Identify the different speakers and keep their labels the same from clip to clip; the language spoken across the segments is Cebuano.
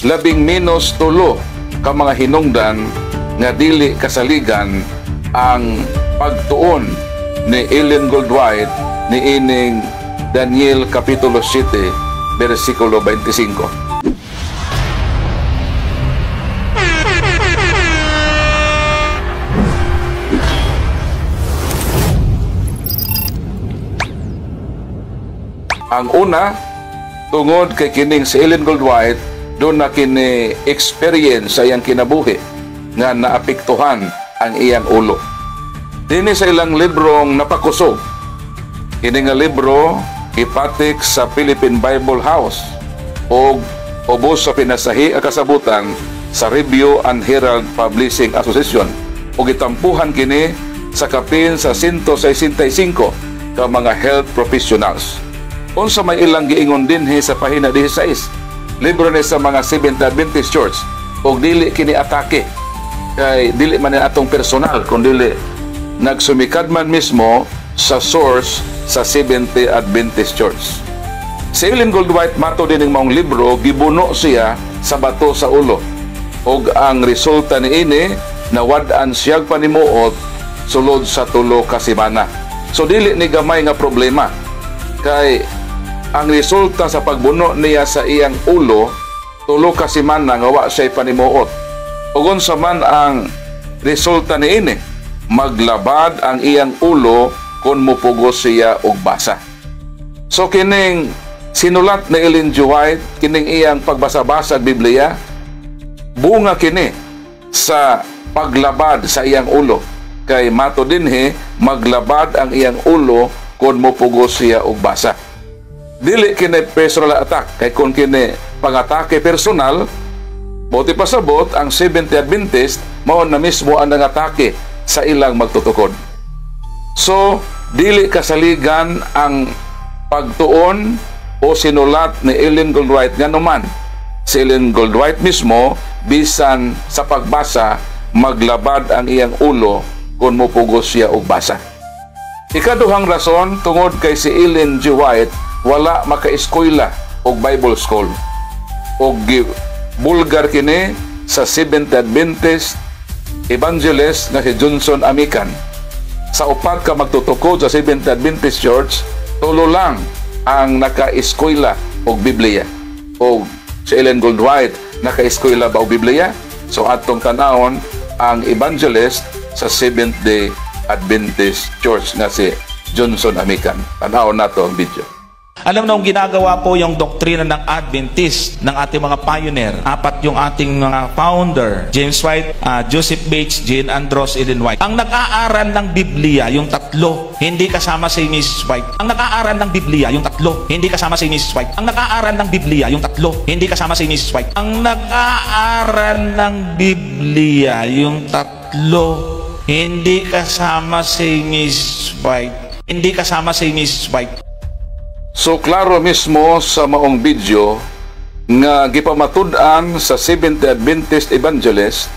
Speaker 1: Labing menos tulo ka mga hinungdan nga dili kasaligan ang pagtuon ni Ellen Gould White ni ining Daniel Kapitulo 7, versikulo 25. Ang una, tungod kay kining si Ellen Gould White, doon na kini experience sa iyang kinabuhi nga naapektuhan ang iyang ulo. Dini sa ilang librong napakusog, kini nga libro ipatik sa Philippine Bible House o ubos sa pinasahi a kasabutan sa Review and Herald Publishing Association ug gitampuhan kini sa kapin sa 165 ka mga health professionals. Unsa may ilang giingon dinhi sa pahina 16, libro ni sa mga Seventh Adventist Church og dili kini atake kay dili man ni atong personal kun dili nagsumikad man mismo sa source sa Seventh Adventist Church. Si Ellen Gould White mato din maong libro, gibuno siya sa bato sa ulo og ang resulta niini nawad-an siyag panimuot sulod sa 3 ka semana. So dili ni gamay nga problema kay ang resulta sa pagbuno niya sa iyang ulo, 3 ka semana nga wa siya'y panimuot. Ug unsa man ang resulta niini, maglabad ang iyang ulo kung mupugos siya og basa. So kining sinulat ni Ellen G. White, kining iyang pagbasa-basa Biblia, bunga kini sa paglabad sa iyang ulo. Kay mato dinhi, maglabad ang iyang ulo kung mupugos siya og basa. Dili kini personal attack, kay kung kini pangatake personal, buti pasabot ang Seventh Adventist mao na mismo ang nangatake sa ilang magtutukod. So, dili kasaligan ang pagtuon o sinulat ni Ellen Gould White nganuman si Ellen Gould White mismo bisan sa pagbasa maglabad ang iyang ulo kung mupugos siya og basa. Ikaduhang rason, tungod kay si Ellen G. White wala makaeskwela og Bible School. Og bulgar kini sa Seventh Adventist Evangelist nga si Johnson Amican. Sa upat ka magtutukod sa Seventh Adventist Church, tulo lang ang nakaeskwela og Biblia. Og si Ellen Gould White nakaeskwela ba og Biblia? So atong tan-awon ang evangelist sa Seventh Day Adventist Church nga si Johnson Amican. Tan-awon nato ang video.
Speaker 2: Alam na kung ginagawa po yung doktrina ng Adventist ng ating mga pioneer. 4 yung ating mga founder. James White, Joseph Bates, Jane Andrews, Ellen White. Ang nag-aaral ng Biblia, yung 3, hindi kasama si Mrs. White. Ang nag-aaral ng Biblia, yung 3, hindi kasama si Mrs. White. Ang nag-aaral ng Biblia, yung 3, hindi kasama si Mrs. White. Ang nag-aaral ng Biblia, yung 3, hindi kasama si Mrs. White. Hindi kasama si Mrs. White.
Speaker 1: So klaro mismo sa maong video nga gipamatud-an sa Seventh Adventist Evangelist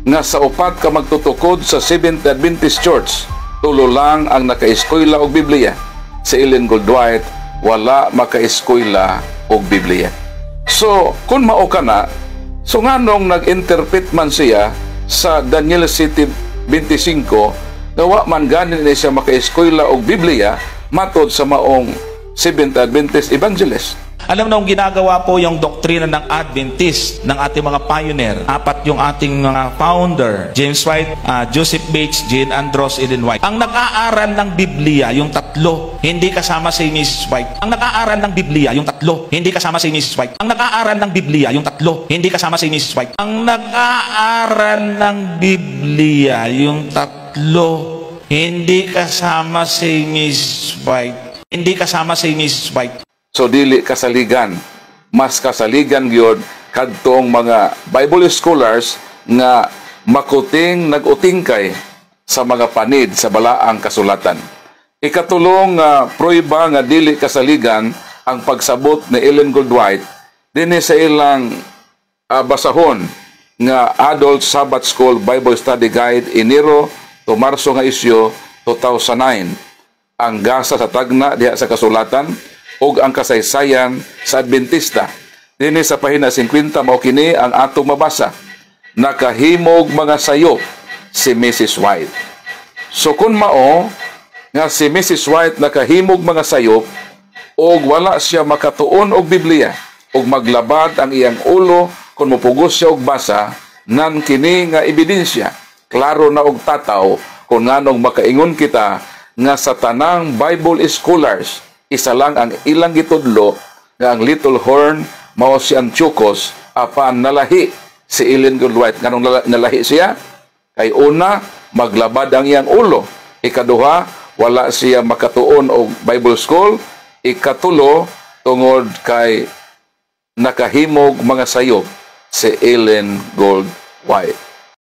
Speaker 1: nga sa upat ka magtutukod sa Seventh Adventist Church, tulo lang ang nakaeskwela og Biblia. Si Ellen Gould White wala makaeskwela og Biblia. So kung mao ka na, so nganong nag-interpret man siya sa Daniel 7:25 nga wa man gani ni siya makaeskwela og Biblia matod sa maong Seventh Adventist Evangelist?
Speaker 2: Alam na kung ginagawa po yung doktrina ng Adventist ng ating mga pioneer. 4 yung ating mga founder. James White, Joseph Bates, Jane Andrews, Ellen White. Ang nag-aaral ng Biblia, yung 3, hindi kasama si Mrs. White. Ang nag-aaral ng Biblia, yung 3, hindi kasama si Mrs. White. Ang nag-aaral ng Biblia, yung 3, hindi kasama si Mrs. White. Ang nag-aaral ng Biblia, yung 3, hindi kasama si Mrs. White. Hindi kasama si Mrs. White.
Speaker 1: So dili kasaligan, mas kasaligan gyud kadtong mga Bible scholars nga makuting nag-utingkay sa mga panid sa balaang kasulatan. Ikatulong nga prueba nga dili kasaligan ang pagsabot ni Ellen Gould White dinhi sa ilang basahon nga Adult Sabbath School Bible Study Guide Enero to Marso nga isyu 2009. Ang gasa sa tagna diha sa kasulatan ug ang kasaysayan sa Adventista. Dinhi sa pahina 50, mao kini ang atong mabasa: "Nakahimog mga sayop si Mrs. White." So kung mao nga si Mrs. White nakahimog mga sayop og wala siya makatuon og Biblia og maglabad ang iyang ulo kung mupugos siya og basa, nan kini nga ebidensya, klaro na og tataw kung nganong makaingon kita nga sa tanang Bible scholars, isa lang ang ilang gitudlo nga ang little horn mao si Antiochus, apan nalahi si Ellen G. White. Nganong nalahi siya? Kay una, maglabad ang iyang ulo; ikaduha, wala siya makatuon og Bible school; ikatulo, tungod kay nakahimog mga sayop si Ellen Gould White.